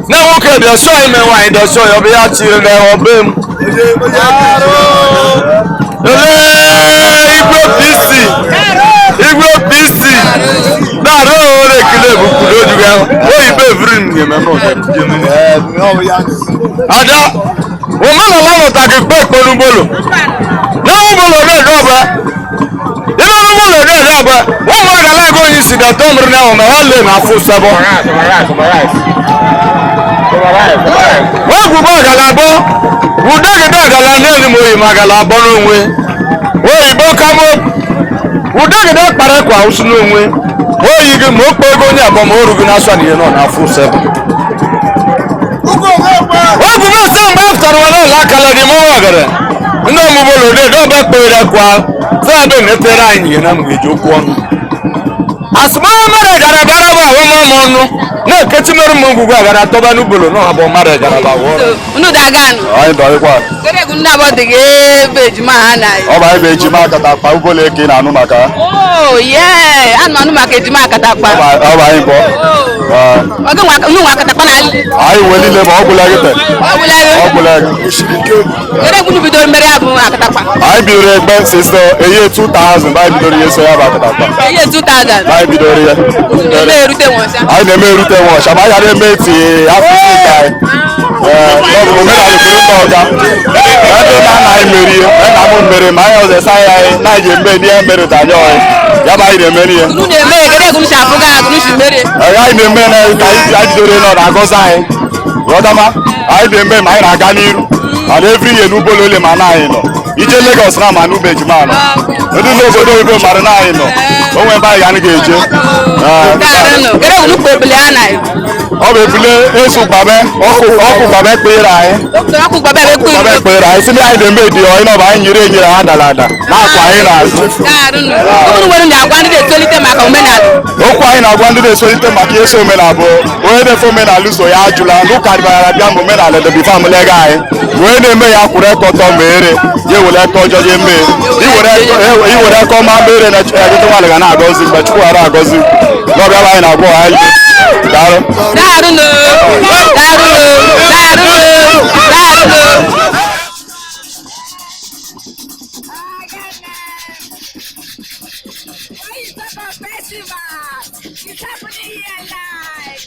na nwoke dị ọsọ ime nwaanyị dị ọsọ ya ọ bụ ya chiri na ọbe m ele igwe pc igwe pc na-arụ ọrụ ekele bụ kwuru ojugo ahụ oyibo evuri m ada omenala mụta gị kpe ekpenugbolo na ụgbọlọ na-ede ọba ime ụgbọlọ na-ede ọba ụmụ gara aga onye isi dọta ọmụrụ na ahụ ma ha lee na afọ usabọ Wegwugbo ọgala abụọ wudogide ọgala n'elu ma oyi ma agala abụọ n'onwe oyibo kamo wudogide kpara kwa ụsụ n'onwe oyi gị ma okpo ego onye abụọ ma oru gị na-asụ na ihe nọ n'afọ sebe ogwugbo ose mgbe afụtara nwa n'ụlọ akala dị ma ọnwa gara ndị ọmụmụ lode dọba kpere kwa sọdụ netere anyị ihe na mgbe ji okwu ọnụ asụmọnụ mmadụ gara bara bụ ahụ mama ọnụ na-ekechi mere m ngwugwu agara atọba n'ubolo na ọha bụ mmadụ gara ba wụọ Unu daga nụ. Anyị dọrịkwa. Kedu egwu ndị abụọ dị gị ebe ejima ha na Ọ bụ anyị bụ ejima akatakpa ubolo eke ị na-anụ maka ha. Oh yeah, anụ anụ maka ejima akatakpa. Ọ bụ anyị bụ. Ọ gị nwa unu nwa akatakpa na Anyị nwe niile ma ọ gwụla gị te. Ọ gwụla gị. Ọ gwụla gị. Kedu egwu unu bidoro mere ya bụ akatakpa? Anyị bidoro egbe since the year 2000 anyị bidoro ihe so ya bụ akatakpa. Ihe 2000. Anyị bidoro ya. Eme erute nwọcha. Anyị na-eme erute nwọcha ma anyị ghara eme eti afọ isi nke anyị. Ee, ọ bụ omenala kwuru ndị ọga. Ebe na nna anyị merie, nna m mere ma anyị ọzọ esa ya anyị na anyị ji eme n'ihe mere ụtanye ọyị. Ya bụ anyị na-eme n'ihe. Unu na-eme kedu egwu unu si afụga agụ unu si mere? Ee, anyị na-eme na ka anyị bidoro nọ na-agọzi anyị. Ghọtama, anyị na-eme ma anyị na-aga n'iru. Mana every year n'ubolo ole ma na anyị nọ. Ije Lagos na ma n'ube ejima nọ. Ndị n'obodo oyibo mara na anyị nọ. O nwere ebe anyị anyị ga-eje. Ee, Daarụ kedu egwu unu kpọ ebule ha na? Ọ bụ ebule esu gbabe ọkụ ọkụ gbabe kpere anyị. Ọkụ gbabe ebe kpere. Gbabe kpere anyị si na anyị na-eme dị ọyị na ọ bụ anyị nyere enyere ha dara ada na-akwa anyị n'azụ. Daarụ unu nwere na-agwa ndị na-etolite maka omenala. Okwu anyị na-agwa ndị na-esolite maka ihe so omenala bụ onye na-efe omenala ụzọ ya ajụla n'ụka dịbara bịa mgbe omenala dobe famụlị ego anyị onye na-eme ya kwụrụ eke ọtọ ma ere ya ewere eke ọjọọ ya mee iwere eke ọma ma ere na ejete nwaanyị ga na-agọzi mgbe Chukwu ghara agọzi n'ọbịa bụ anyị na-agwa ọha anyị daalụ. Daarụ daarụ daarụ daarụ. It's happening here live.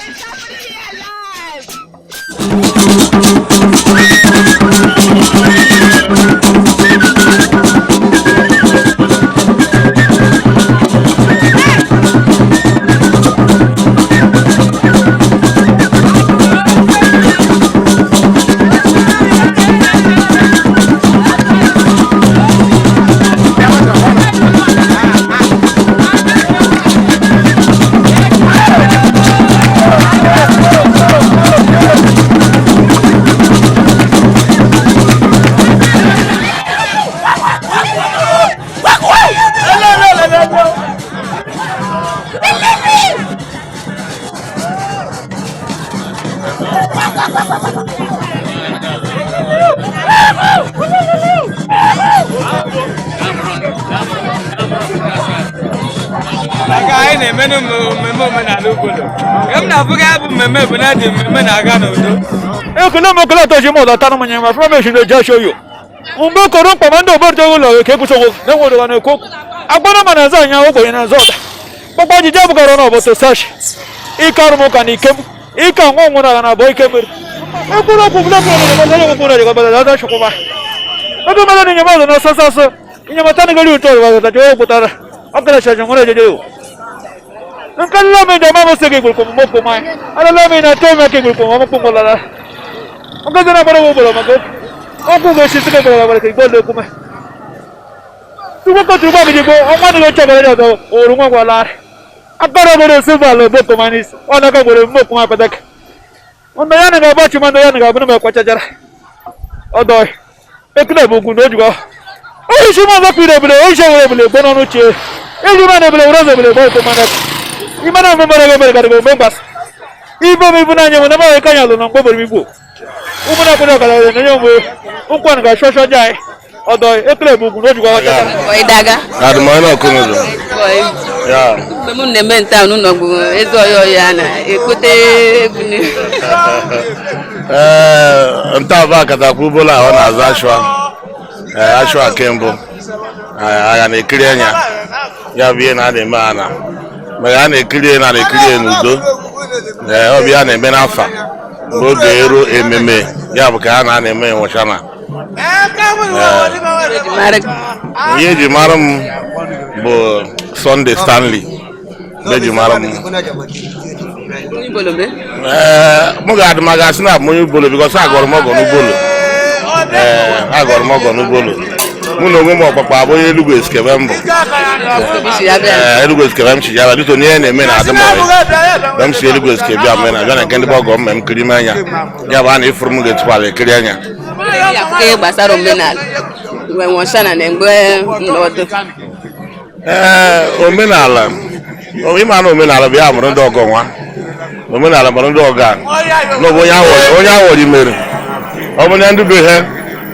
It's happening here live. Maka anyị na-eme mmemme omenala obodo. Nke m na-afụga ya bụ mmemme bụ na dị mmemme na-aga n'udo. Ekele m okele atọ ji m ọdọ tanụ manya ma fúnra mi ṣe jẹ́ ṣoyò. Mgbe koro mkpa ma ndị obodo ụlọ ka ekwucha okwu na enwere ụwa na-ekwu okwu. Agbara ma na-azọ anya ogbenye na-azọ ọda. Kpọkpọ ojije bụgara na ọbọtọ sashi. Ike arụ m ụka na ike m. Ike anwụ nwụrụ agha na abụọ ike mere. Ekwuru okwu bụla bụla bụla bụla bụla bụla bụla bụla chụkwụma. Ebe mmadụ na enyemaka na ọsọ ọsọ. Enyemaka na gari ụtọ ụwa gata jọọ pụtara. Ọ kara shaji nwere ejeje yo. Nkalla mi da mama sege gulko mo ko mai. Ala mi na to me ke gulko mo ko mo la. Nka na bara wo bolo mako. Oku go shi sege bolo bara ke gbo le ku me. Tugo ko tuba mi go o ma ni lo chebe le do oru nwa gwa la. Agbara boro silva lo boko manis. Ona ka boro mo ko ma padak. Onda ya na ga ba chi ma ndo ya na ga bunu me kwa chajara. Odo. Ekule bu gun ojugo. Oyi shi ma ba pire bele, oyi she bele gbo no che. Eji ma na bele ro bele gbo ko ma na. Imana mo mara go mara go mo bas. Ibo mi buna nyamo na ma ka nyalo na ngbo mi gbo. Ụmụna kwere ọkara na-enye onwe nkwa nga shọshọ jai ọdọ ekele bụ ugwu n'ojikwa ọcha. Ịdaga. Adụmọye náà kún un lọ. Ya. Mgbe m na-eme nta n'ụlọ bụ eze ọyọ ya na-ekpote egwu ni. Ee, nta bụ akatakwu bụla ọ na-azụ ashwa. Ee, ashwa kembụ. Agha na-ekiri anya. Ya bụ ihe na a na-eme ana. Mgbe a na-ekiri na na-ekiri n'udo. Ee, ọ bụ ya na-eme n'afa. Mgbe oge eru ememe, ya bụ ka a na-eme nwụchana. Ihe eji mara m bụ Sunday Stanley. Eji mara m. Ee, mụ ga-adị ma ga-asị na abụ onye Ubolo because agọrọ m ọgọ n'Ubolo. Ee, agọrọ m ọgọ n'Ubolo. Mụ na onwe m ọkpakpa abụ onye Enugu Esikebe m bụ. Ee, Enugu Esikebe m chi ya bịa dịka onye na-eme na adịmọrị. Mgbe m si Enugu Esikebe bịa mme na bịa na nke ndị ọgọ m m kiri m anya. Ya bụ a na-efuru m ga-etukwala ekiri anya. Akụkọ ihe gbasara omenala mgbe nwọshana na mgbe nnọdụ. Ee, omenala ịma na omenala bụ ya mụrụ ndị ọgọ nwa. Omenala mụrụ ndị ọgọ a. N'ọbụ onye awọrị mere. Ọ bụ na ndị be ha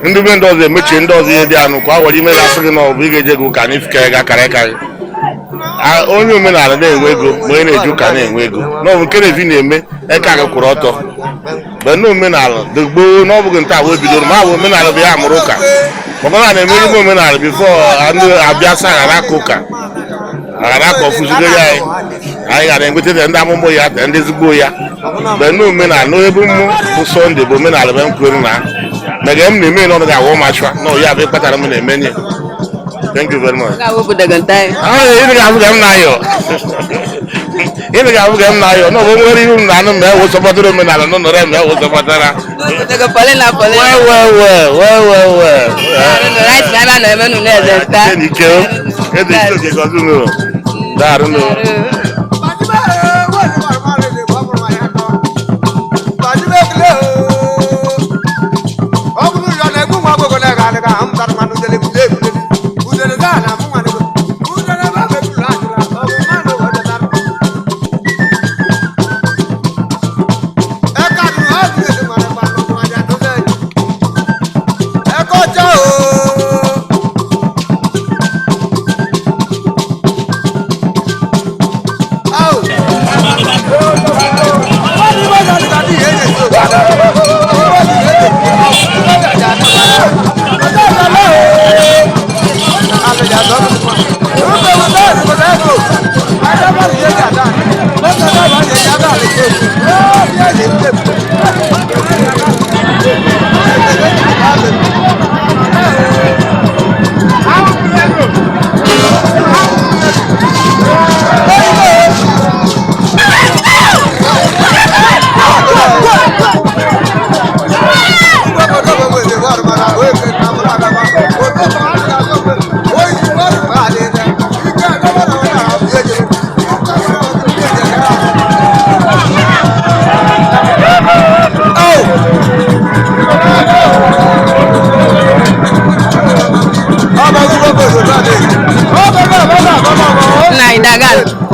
ndị be ndị ọzọ emechie ndị ọzọ ihe dị anụ ka awọrị mere asị gị na ọ bụ ị ga-eje gị ụka na ifike ga karịa karị. Onye omenala na-enwe ego ma onye na-eje ụka na-enwe ego. N'ọbụ nke na-evi na-eme eke aka kwụrụ ọtọ. Mgbe ndị omenala dị gboo na ọ bụghị nta abụ bidoro ma abụ omenala bụ ya mụrụ ụka. Maka na na-emeri omenala bifo ndị abịa sa ghara aka ụka. Ghara aka ọfụzigoro anyị. Anyị gara enweta ndị amụmụ ya na ndị ezigbo ya. Mgbe ndị omenala n'ebe mụ bụ Sọnde bụ omenala be m kwere na mega m na-eme na ọ ga-awụ m achwa na ya bụ ịkpatara m na-eme nye. Thank you very much. Ị ga-abụ ka m na-ayọ. Ị ga-abụ ka m na-ayọ. Na ọ bụ nwere ihu m na anụ ma ewu sọpọtara omenala nọ nọrọ ma ewu sọpọtara. Wee wee wee wee wee wee. Ike ede ike oge gọzi unu. Daarụ nụ.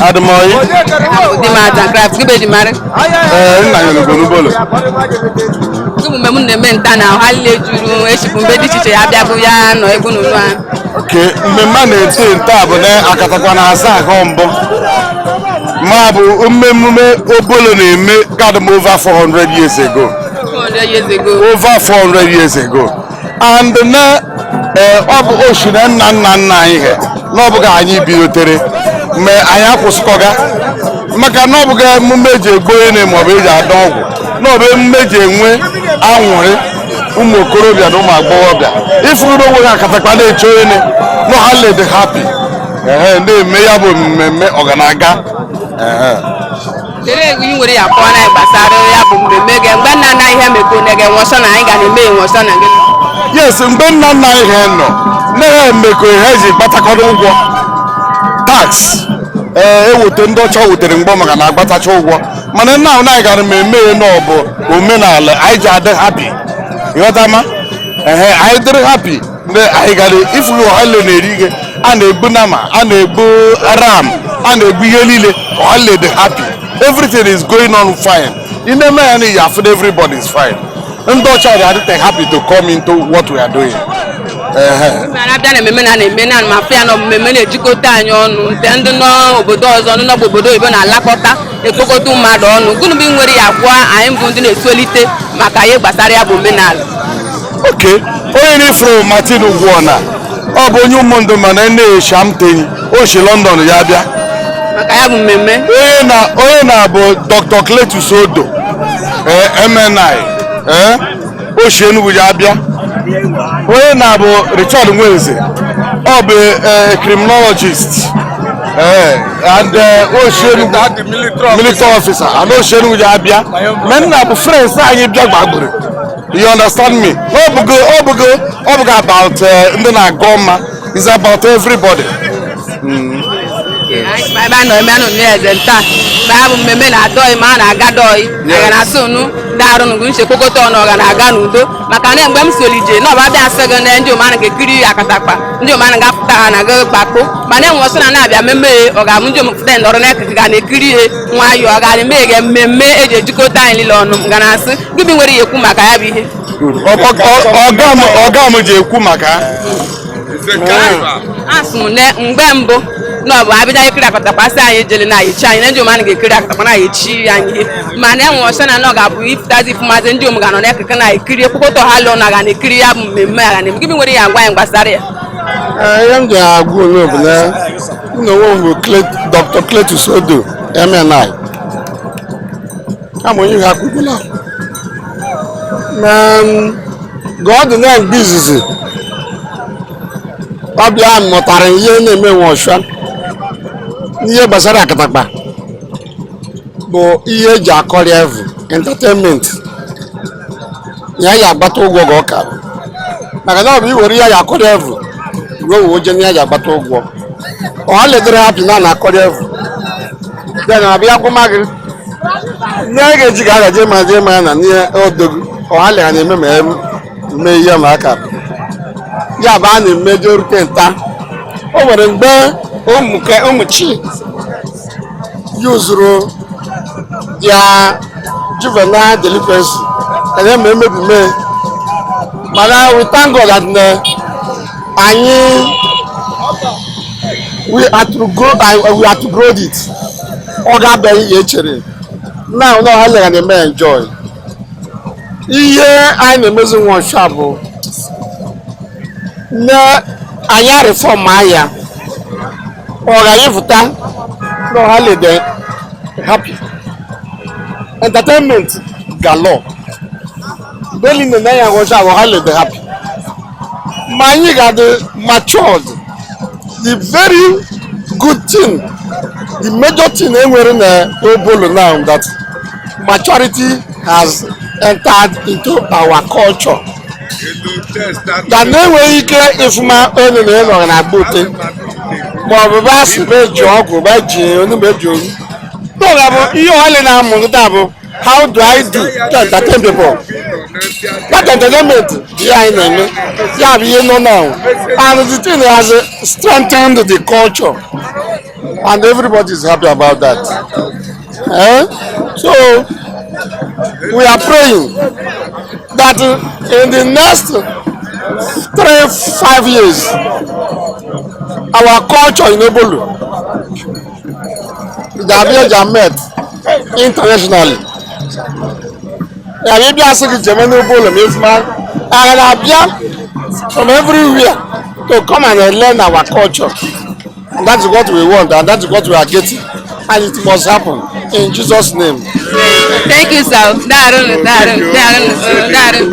Adụmọyị. Dị m art and craft, gị bụ eji mara? Ee, nna ya n'obodo Ubolo. Gị bụ mgbe m na-eme nta na ọha niile juru eshipụ mgbe dị iche iche ya bịa bụ ya nọ egwu n'ụlọ a. Oke, mmemme a na-ete nta bụ na akatakwa na asaa ahụ mbụ. Ma bụ mmemme Obolo na-eme gadị m over 400 years ago. 400 years ago. Over 400 years ago. And na ọ bụ oshi na nna nna nna anyị ha na ọ bụghị anyị bidotere mgbe anyị akwụsịkọga maka na ọ bụghị emume eji egbu onye maọbụ eji ada ọgwụ na ọ bụ emume eji enwe anwụrị ụmụ okorobịa na ụmụ agbọghọbịa ịfụrụ onwe ha akatakpa na-eche onye na ha led happy ehe na-eme ya bụ mmemme ọganaga ehe. Kedu egwu ị nwere ya kpọọ na gbasara ya bụ mmemme gị mgbe nna nna ihe mekọ na gị nwọsọ na anyị ga na-eme nwọsọ na gị? Yes, mgbe nna nna anyị ha nọ na ha emekọ ha ji gbatakọrọ ụgwọ tax ee eweta ndị ọcha wetere mgbọ maka na agbatacha ụgwọ mana nna ahụ anyị gara mmemme ya na ọ bụ omenala anyị ji adị happy ịghọtama ehe anyị dịrị happy mgbe anyị gara ifuru ọhale na-eri ihe a na-egbu nama a na-egbu ram a na-egbu ihe niile ọhale dị happy, everything is going on fine. Ị na-eme ya n'iyi afụ na everybody is fine. Ndị ọcha dị adịte happy to come into what we are doing. Ehe. Mana abịa na mmemme na na-eme na ma afọ ya na mmemme na-ejikọta anyị ọnụ nte ndị n'obodo ọzọ ndị n'ọgba obodo oyibo na-alakọta ekpokọta mmadụ ọnụ. Gịnị bụ nwere ya gwa anyị bụ ndị na-etolite maka ihe gbasara ya bụ omenala? Okay, onye na-efuru Martin Ugwuọna, ọ bụ onye ụmụndụ, mana na-eshi amtenyi o si London ya bịa maka ya bụ mmemme. Onye na-abụ Dr. Cletus Odo, MNI, o si Enugu ya bịa. Onye na-abụ Richard Nwenze, ọ bụ criminologist, and o si Enugu, military officer, and o si Enugu ya bịa. Ma nna bụ friends anyị bịa gbagburu, you understand me? Ọ bụgo about ndị na-agụ mma, is about everybody. Ebe a nọ eme anụ eze nta ma ya bụ mmemme na-adọghị ma a na-aga dọghị aga na asị unu daarụ nụ nche kpokọta ọnụ ọga na-aga n'udo, maka na mgbe m solije na ọba bịa asị gị na ndị ụmụanụ ga-ekiri akatakpa, ndị ụmụanụ ga-apụta ha na gaghị kpakpo, mana enwe ọsọ na na-abịa mmemme ọ ga-abụ ndị ụmụpụta ndọrọ n'ekeke ga na-ekiri ihe nwayọọ ọ ga na-eme ga mmemme eji ejikọta anyị niile ọnụ. M ga na-asị gịnị nwere ya ekwu maka ya bụ ihe? Ọga m ji ekwu maka Asị m na mgbe mbụ na ọ bụ abịa ekiri akatakpa, asị anyị jele na anyị chi anyị na ndị ụmụanụ ga-ekiri akatakpa na anyị chi anyị ihe, mana enwe ọsọ na ọ ga-abụ ifutazi ifụmazi ndị ụmụ ga-anọ n'ekeke na ekiri ekpokọta ha lụọ na ga na-ekiri ya bụ mmemme a ga na-eme. Gịnị nwere ya agwa anyị gbasara ya? Ihe m ji agwa onye ọbụla nna onwe m bụ Dr. Cletus Odo, MNI, kama onye ha kwukwula ma gọọ dị na mgbe izizi ọbịa mụtara ihe na-eme nwe ọchụa n'ihe gbasara akatakpa bụ ihe eji akọrị evu entertainment ya ya agbata ụgwọ ga ọka, maka na ọ bụ iwere ya ya akọrị evu ruo uwe oje na ya ya agbata ụgwọ ọha ledere hapi na na-akọrị evu ya na abịa gwụma gị nne a ga-eji ga agaje ma je ma ya na n'ihe odogu ọha lera na-eme ma eme ihe ma aka ya bụ a na-emejo rute nta. O nwere mgbe ụmụ chi yuzuru ya juvenile delinquency ka na emebi mee, mana we thank God that na anyị we are to go we are to grow it. Ọ ga-abịa ihe echere now na ọha lera na-eme enjoy ihe anyị na-emezi nwa ọcha bụ na anyị reform ya ọ ga-anyịfụta na ọha lede happy entertainment galore mgbe niile na ya nghọcha bụ ọha lede happy, ma anyị ga-adị matured. The very good thing, the major thing enwere na Obolo now, that maturity has entered into our culture, that na-enweghị ike ịfụma onye na ịnọ na-agba ute ma ọ bụ ba sị ba eji ọgwụ ba ji onugbu eji oru n'oge bụ ihe ọhụrụ na-amụ nkịta bụ how do I do to entertain people. That entertainment bụ ihe anyị na-eme, ya bụ ihe nọ now, and the thing has strengthened the culture and everybody is happy about that. Eh? So we are praying that in the next 3-5 years, our culture in Obolo ga-abịa met internationally. Ya bịa sị gị jeme n'Obolo ma ifuma agha na-abịa from everywhere to come and learn our culture, and that's what we want and that's what we are getting, and it must happen in Jesus' name. Thank you, sir. Daarụ, daarụ, daarụ, daarụ.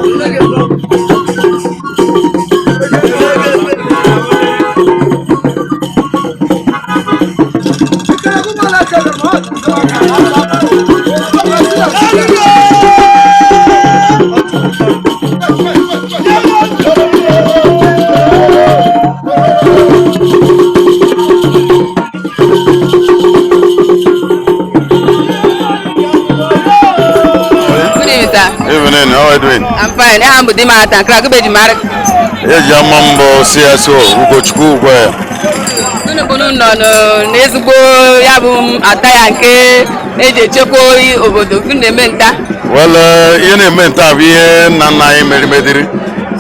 Good evening, sir. Evening, how are you doing? I'm fine. Aha m bụ Dima Atankra, gụbe ji mara. Eji ama mbọ CSO Ugochukwu Ugwe. Unu bụ nọ n'ezigbo ya bụ attire nke Eji echekwa oyi obodo gị na-eme nta. Well, ihe na-eme nta bụ ihe nna nna anyị mere mediri.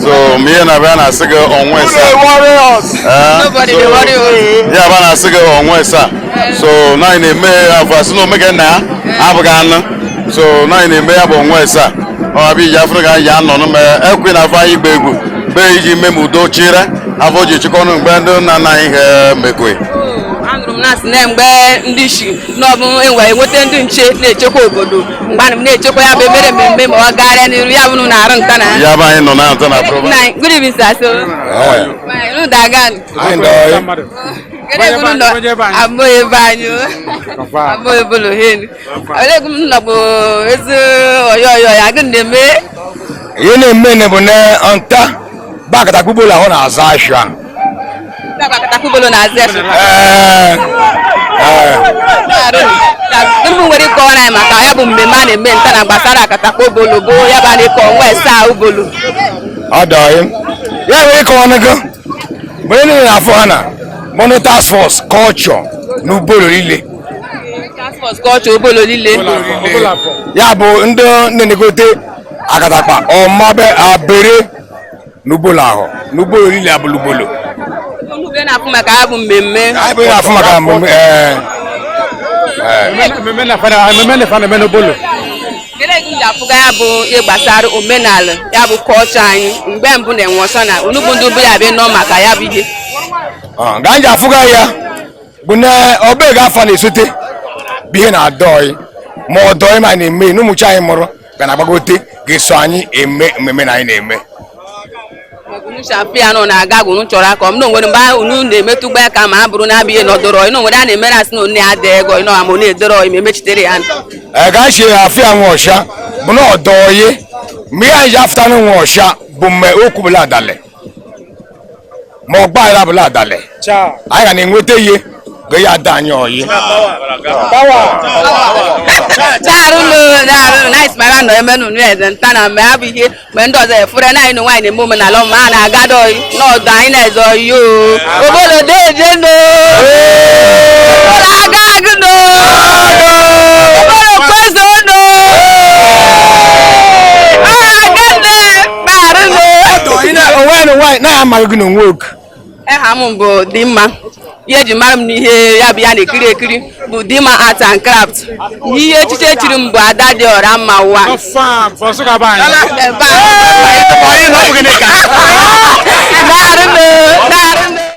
So ma ihe na-abịa na-asị gị ọnwa ịsaa. Nobody dey worry us. Ya bụ na-asị gị ọnwa ịsaa. So na anyị na-eme afọ asị na omega nna ya abụghị anụ. So na anyị na-eme ya bụ ọnwa ịsaa. Ọ bụ iji afọ ka anyị anọ nụ ma ekwe na afọ anyị gba egwu mgbe iji mee ma udo chịrị afọ ji chịkọ ọnụ mgbe ndị nna nna anyị ha mekwe. Anụrụ m na-asị na mgbe ndị shi n'ọbụ enwe enweta ndị nche na-echekwa obodo mgbe ana m na-echekwa ya bụ emere mmemme ma ọ gagharịa n'iru ya bụrụ na arụ nta na Ya bụ anyị nọ na nta na prova. Nna anyị, good evening sir. So unu dagan. Anyị ndọ. Kedu ebe unu nọ? Abụghị ebe anyị o. Abụghị ebe ụlọ henu. Olee ebe unu nọ bụ ezi ọyọ ọyọ ya gịnị na-eme? Ihe na-eme ne bụ na nta bụ akatakpo bolo ahụ na-azụ ahịa. Akatakpo na-azụ ahịa. Ee, ee. Gịnị nwere ịkọwara anyị maka ya bụ mmemme a na-eme nta na gbasara akatakpo bolo bụ ya bụ a na-ekọ ọnwa ịsaa ubolo? Ọ dị ọyị. Ya nwere ịkọwa n'ego mgbe niile na-afụ ha na mọnụ task force culture na ubolo niile. Task force culture ubolo niile. Ya bụ ndị na-enegote akatakpa ọmabe abere n'ubolo ahụ n'ubolo niile abụlụ ubolo. Unu bụ na-afụ maka ya bụ mmemme. Anyị bụ na-afụ maka mmemme ee. Gịnị ka ji afụga ya bụ ihe gbasara omenala ya bụ kọlchọ anyị mgbe mbụ na-enwe ọsọ na unu bụ ndị bụ ya bụ nọ maka ya bụ ihe? Ga anyị afụga ya bụ na ọba ego afọ na-esote bụ ihe na-adọ anyị ma ọ dọọ ma na-eme na ụmụchi anyị mụrụ ga na-agbagote ga-eso anyị eme mmemme na anyị na-eme. Unu shafi ya nọ na-aga unu chọrọ aka m na onwere mgbe unu na-emetụ gba ya ka ma a bụrụ na abịghị nọdụrọ ị na onwere a na-emere asị na onye adị ego ị nọ ama ọ na-edoro ị ma emechitere ya. Ee, ka anyị si afụ ya nwe ọsha bụ na ọdọ oyi mgbe ihe anyị ji afụta na nwe ọsha bụ mgbe okwu bụla adalị ma ọgba aghara bụla adalị anyị ga na-enweta ihe ga ya ada anyị oyi. Daarụlụ daarụlụ na anyị mara nọ eme nụ eze nta na mgbe abụ ihe mgbe ndị ọzọ efure na anyị na nwaanyị na-eme omenala ọma a na-agado oyi n'ọdụ anyị na-eze oyi o obodo deje no obodo aga agụ no obodo kwezo no agane kparụlụ. Onwe na nwaanyị na ya amaghị gị na onwe oge. Aha m bụ Dimma. Ihe eji mara m n'ihe ya bụ ya na-ekiri ekiri bụ Dimma Art and Craft. Ihe echiche echiri m bụ Ada dị ọra mma ụwa. Ebe a. Daarụ, daarụ.